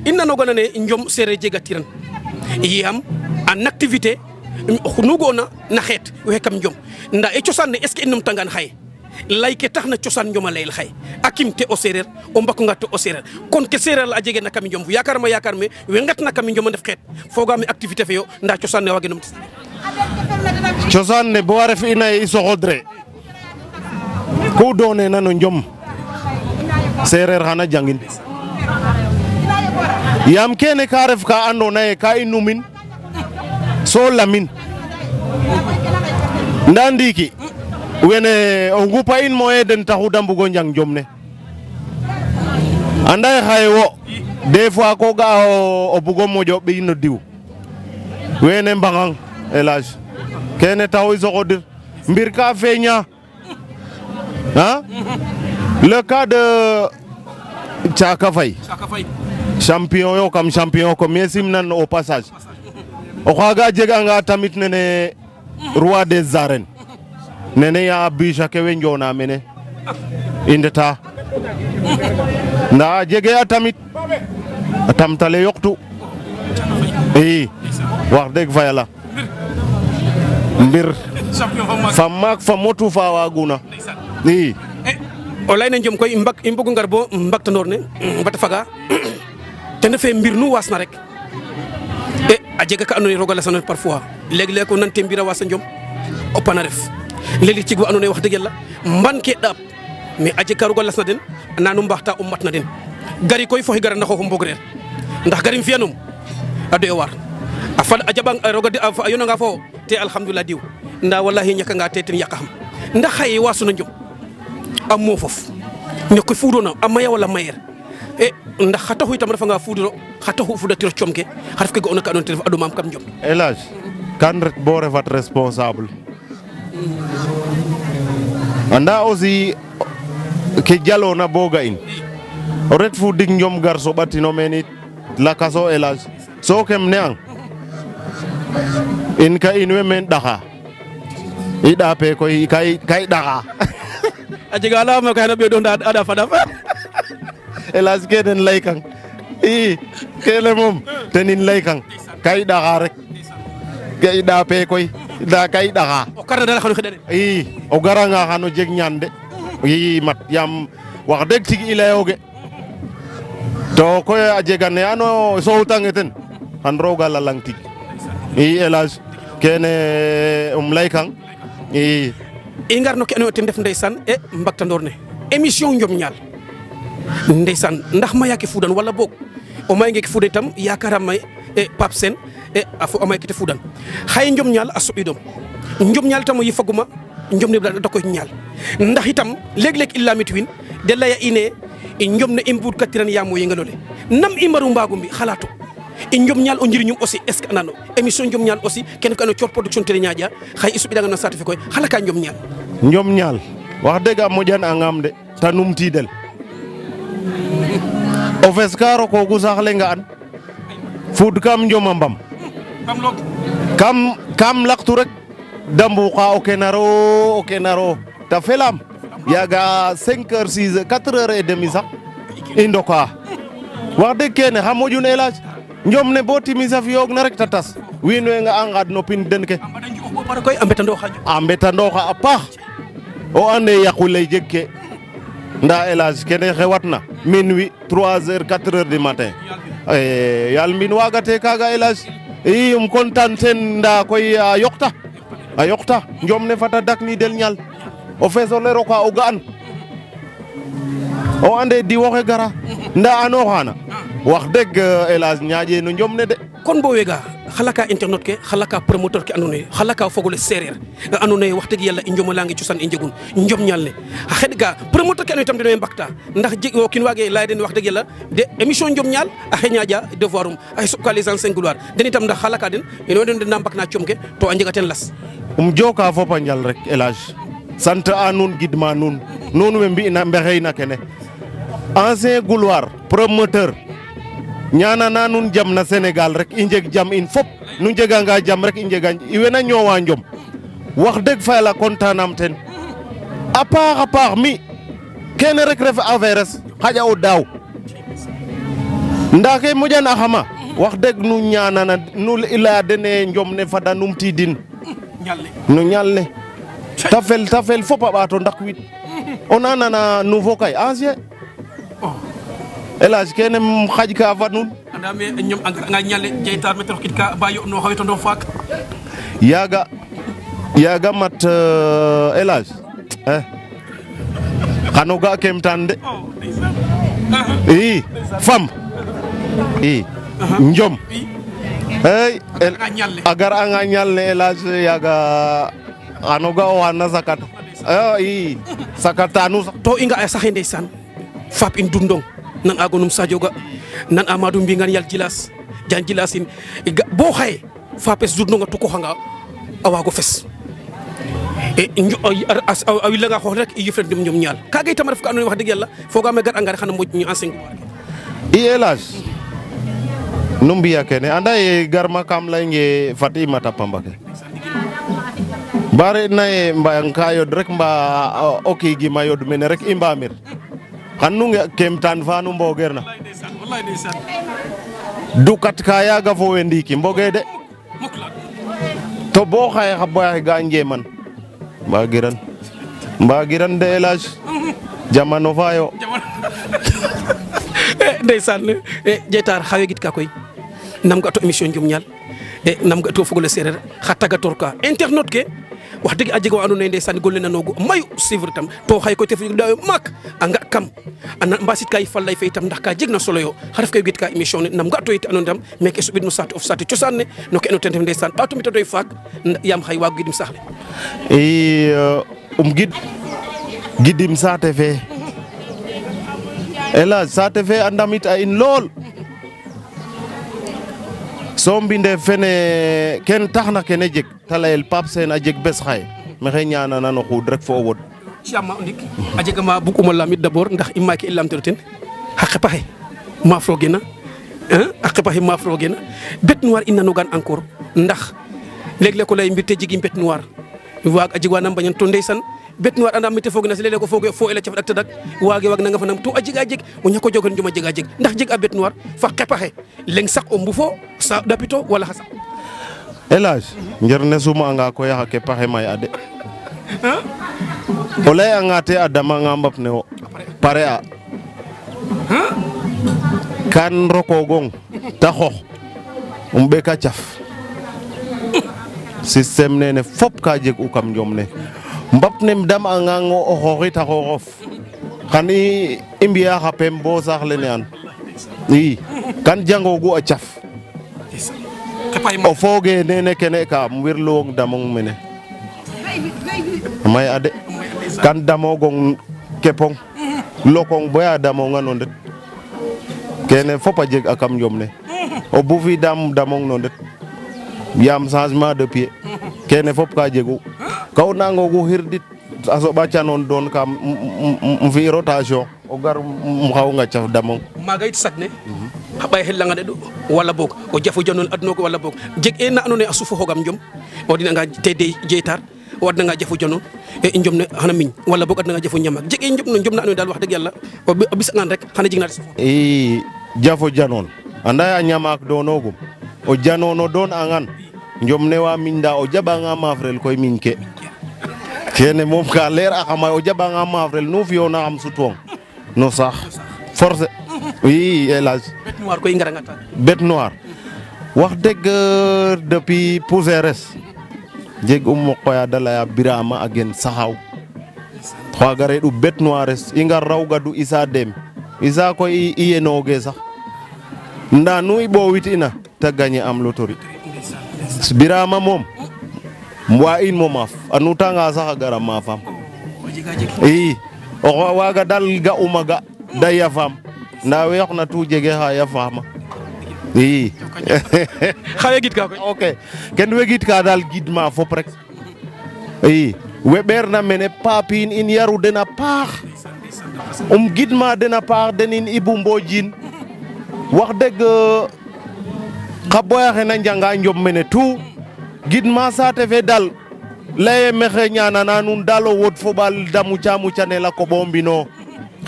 inna no gona ne njom sere jega tiran yam en activité nu gona na xeet we kam njom nda e cosaan ne est ce que inum tangan xaye lay ke tax na cosaan njoma layel xaye akim te o sereer o mbako nga te o sereer kon ke sereer la a jege na kam njom yakar me we ngat na kam njom ndef xeet fogaam activité fe yo nda cosaan ne wagenum cosaan ne bo ref ina i soxodre ku doone na no njom sereer xana jangin yam kene ka ref ka andona ye ka i numin so lamin nda ndiki wene o ngupa in moye den taxu da mbugo njang njom ne anda xaye wo des fois ko ga o bugo moƴo ɓiy no diw wene mbangang elage kene taxu i soxodir mbir ka feña hein le cas de Thiaka Faye champion yo kam champion ko mais simnan au passage o xaga jeganga tamit nene roi des arènes nene ya bisa ke we njona mene i ndeta nda jege a tamit a tamtale yoqtu i wax deg fa yala mbir fa maak fa motu fa waguna i o layna njom koy i mbugu ngar bo mbaktandoor ne mbata faga ten refe mbir nu wasna rek a jega ka andoona yee roog a lasana parfois leg-leg ko nante mbir a wasa njom o pana ref leg-leg cig wa andoona yee wax dëgg yàlla mban ke ɗaap mais a jeg ka roog a lasna den nanu mbaxta o matna den gari koy fo gara na xooxum mbog reer ndax garim fi'anum a doy waar a fad a jaɓang roog a yonanga fo te alhamdoulilah diw nda wallahi ñakanga te ten yaqaxam ndax xaye wasuna njom a moofof ne koy fuudoona a maya wala mayer ndax xa taxu itam refanga fuudiro xa taxu fudatiro com ke xa ref ke ga'oona ka andoona yee ten ref a ɗomaam kam njom elage kan ret bo refat responsable anda aussi ke jalona bo ga in o ret fu dig njom gar soɓatino meen lakaso elage so kem ne ang in ka in way meen ɗaxa i ɗaape koy ka i ɗaxa a jega alama ka xena ɓeeɗo nda a ɗafa ɗaf elage kene laykang i kene moom tenin laykang ka i ɗaxa rek ga i ɗaape koy nda ka i ɗaxa o karna dal xano xeɗanen i o garanga xano jeg ñaan de i mat yaam wax deg tig i layoge to koy a jega ne ano sowtange ten xan rooga lalang tig i elage kene laykang i ngar no ke andoona yee ten ref ndeysaan mbaktandoor ne émission njom ñaal ndeysaan ndax maya ke fudan wala boog o mayenge ke fudan itam yaakaram may Pape Sène a fo a may ke te fudan xaye njom ñaal a soɓidom njom ñaal itam o yifaguma njom ne da koy ñaal ndax itam leg-leg i lamit win de laya ine njom ne i mbudkatiran yaam o yengalole nam i mbaru mbaago mbi xalato i njom ñaal o njiriñum aussi est ce que anano émission njom ñaal aussi kene ko ano coor production télé ñaaƴa xaye i soɓidanga no saate fe koy xala ka njom ñaal njom ñaal wax deg a moƴan angam de ta numtidel o fes ka rokoogu sax lenga an fuud kam njoma mbam kam laktu rek da mbuqa o kenaro ta felam yaga 5 heures 6 heures 4 heures et demi sax i ndoka wax deg kene xa moƴun elage njom ne bo timis a fiyoog na rek ta tas wiin we nga a ngad no pin den ke koy a mbetandooxa a paax o ande yaquley jeg ke nda elage kene xewatna minuit 3 heures 4 heures du matin yaal mbin wagate kaga elage i content ten nda koy a yoqta njom ne fata dakni del ñal o feesole roka o ga'an o ande diwoxe gara nda ano xana wax deg elage ñaaƴe no njom ne de kon bo wega xala ka internet ke xala ka promoteur ke andoona yee xala ka fogole seereer andoona yee wax dëgg yàlla i njomalange cosaan i njegun njom ñaal ne a xeɗ ga promoteur ke andoona yee tam deno mbakta ndax jeg o kiin waage laya den wax dëgg yàlla de émission njom ñaal a xe ñaaƴa devoir um a xe soɓka les anciens gloire den itam ndax xala ka den ino den na mbakna com ke to a njega ten las joka fop a njal rek elage sant a nuun gidma nuun nuun we mbi'na mbexeyna kene ancien gloire promoteur ñaanana nuun jam na Sénégal rek i njeg jam in fop nu njeganga jam rek i wena ñoowa njom wax deg fa yàlla kontaan am ten a paax mi kene rek ref affaire es xaƴa o daaw nda ke moƴana xama wax deg nu ñaanana nu laya dene njom ne fada numtidin no ñal ne ta fel fop a ɓaato ndak wid o nanana nouveau kay ancien Elhadj kene xaƴ ka fa nuun anda me ñom nga ñale jeytar me troxkit ka ba yo no xawito ndo faak yaga mat Elhadj xano ga kemtaan de i fam i njom hey a gar anga ñal ne Elhadj yaga xano ga o xana sakat i sakatanu sax to i nga a saxe ndeysaan fap in dundong nan agonum Sadio Ga nan Amadou Mbingan yal jilas jan jilasin bo xaye fapes jurnonga tukoxanga a waago fes a wilanga xoox rek i yifren dem ñom ñaal kaga itam a ref ka andoona yee wax dëgg yàlla fogaam gar engrais xana moƴ ñu enseignement i Elhadj nu mbi'a kene anda ye garma kam laynge fat i mata pamba ke ba re'na ye mbayang ka yod rek mba o kiigima yod mene rek i mbamir xan nu nge kemtaan fa nu mbogeerna dukat ka yaaga fo we ndiiki mbogee de to bo xaye xa boyaxe ga njeeman mbagiran de Elhadj jamano fa yo ndeysaan Jeytar xawe git ka koy nam ga to émission Njom Ñaal nam ga to fogole sereer xa tagator ka internet ke wax dëgg a jega wa andoona yee ndeysaan golle nanoogu mayu suivre tam to xaye koy te fi dayo maak a nga kam ana mbasit ka falay fe itam ndax ka jeg na solo yo xa ref koy git ka émission ne nam ga to yit andoona tam meke soɓid no saate of saate cosaan ne no ke ando ten ref ndeysaan ɓaato mita doy faak yaam xaye waago gidim saax le gidim saate fe Elhadj saate fe a ndamit a in lool so mbinde fene ken taxna kene jeg ta layel Pape Sene a jeg bes xaye maxey ñaanana no xuud rek fo o wod ciama o ndik a jega ma bug'uma lamit d'abord ndax i maake i lamtiro ten xa qepaxe maaf roogena a qepaxe maaf roogena bête noire i nanogan encore ndax leeg-leeg o lay mbir te jegi bête noire waag a jeg wa na mbañan to ndeysaan bête noire anda mi te foog na si léeg-léeg o fooge fo ela caf dak tadak waage waag nanga fanam to a jega jeg o ñako jogan njom a jega jeg ndax jeg a bête noire fa qepaxe leng sak o mbufo sa dapito wala xa sak Elhadj njerne suma anga koy xa kepaxe may a de o lay anga te a damanga mbap ne wo pare a kan rokogong ta xoox ɓeka caf système nene fop ka jeg u kam njom ne mbap ne dam angang o xooxit a xooxof xan i mbi'a xa pem bo saax lene an i kan jangogu a caf o fooge nene kene ka wirluwong damong mene may ade kan damogong kepong lokong boya damonga no ndet kene fop a jeg a kam njom ne o bufi damong no ndet yaam changement de pied kene fop ka jegu ka o nangogu xirdit a soɓa canon doon ka fi rotation o gar xawunga caf damong maaga yit sak ne xa ɓaye xellanga ɗeɗo wala boog o jafo janoon adnogo wala boog jeg e na andoona yee a sufu xogam njom o dinanga te de Jeytar o adnanga jafo janoon e njom ne xana miñ wala boog adnanga jafo ñamak jeg e njom na andoona yee daal wax dëgg yàlla o ɓisangaan rek xana jeg na sufu i jafo janoon anda a ñamak doonogum o janono doon angan njom ne wa miñ nda o jaɓanga maafrel koy miñ ke kene moom ka leer a xama o jaɓanga maafrel nu fi'oona xam sutwong no saax forcé oui Elhadj bête noire koy i ngaranga ta bête noire wax dëgg depuis poussières jeg o qoya da laya Birama a gen saxaw xaaga re'u bête noire i ngar raw gadu Issa Deme Issa koy i yenooge sax nda nu i ɓoowit'ina ta gagner am loterie Birama moom wa in mo maaf a nutanga sax a gara maafam i o waaga dal ga'uma ga da yafaam nda we yoqna tu jege xa yafaama i xa we gid ka koy ok ken we gid ka dal gidma fop rek i we ɓeerna mene papin in yaru den a paax gidma den a paax den in Ibou Mbodjine wax dëgg xa boya xe na njanga njom mene tout gidma saate fe dal leye mexe ñaanana nuun dal o wod fo ɓaal da muca mucanel a koɓo mbino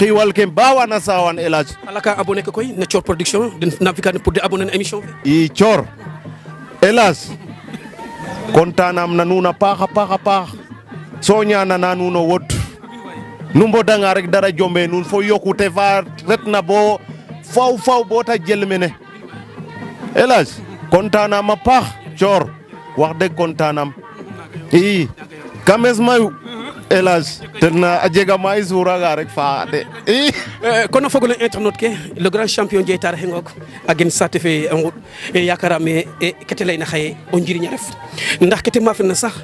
xiwal ke bawana sawan elage ala ka abonné ko koy na Thior Production den na fi ka pour de abonné na émission fe i Thior elage kontanam na nuun a paax a paax a paax so ñaanana nuun o wod nu mbodanga rek dara jombe nuun fo yokkute fa retna bo faw bo ta jel mene elage kontanam a paax Thior wax deg kontanam i kames mayu elage ten a jega ma i suraga rek fa de i kono fogole internet ke le grand champion Dieytar Hengok a gen saate fe a ngut yakarame kete leyna xaye o njiriñ a ref ndax kete mafel na sax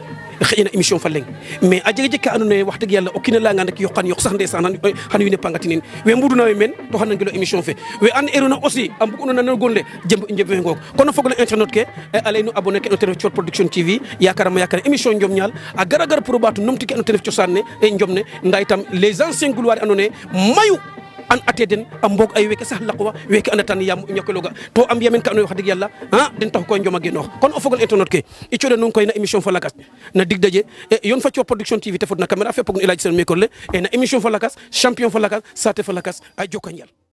xëy na émission fa leng mais a jega jeg ka andoona yee wax dëgg yàlla o kiin a layangaan rek yoqan yoq sax ndeysaan xan wiin we pangatinin we mbuduna we meen to xan nangilo émission fe we an eruna aussi a mbug'una nano gonle njeb fe ngoog kono fogole internet ke a lay nu abonné ke no ten ref Thior Production TV yakarama émission Njom Ñaal a gara gar pour o ɓaatu numti ke no ten ref cosaan ne njom ne nda itam les anciens gloires andoona yee mayu an ate den a mbog ay weke sax laqwa weke anda tan yam ñakeloga to am yamen ka ando wax deug yalla den tax koy njoma genoox kon o fogol internet ke i coda nun koy na émission fa lakas na dig daje yon fa Thior Production TV te fod na caméra fe pog no Elhadji Sene micro le na émission fa lakas champion fa lakas sate fa lakas a joka njal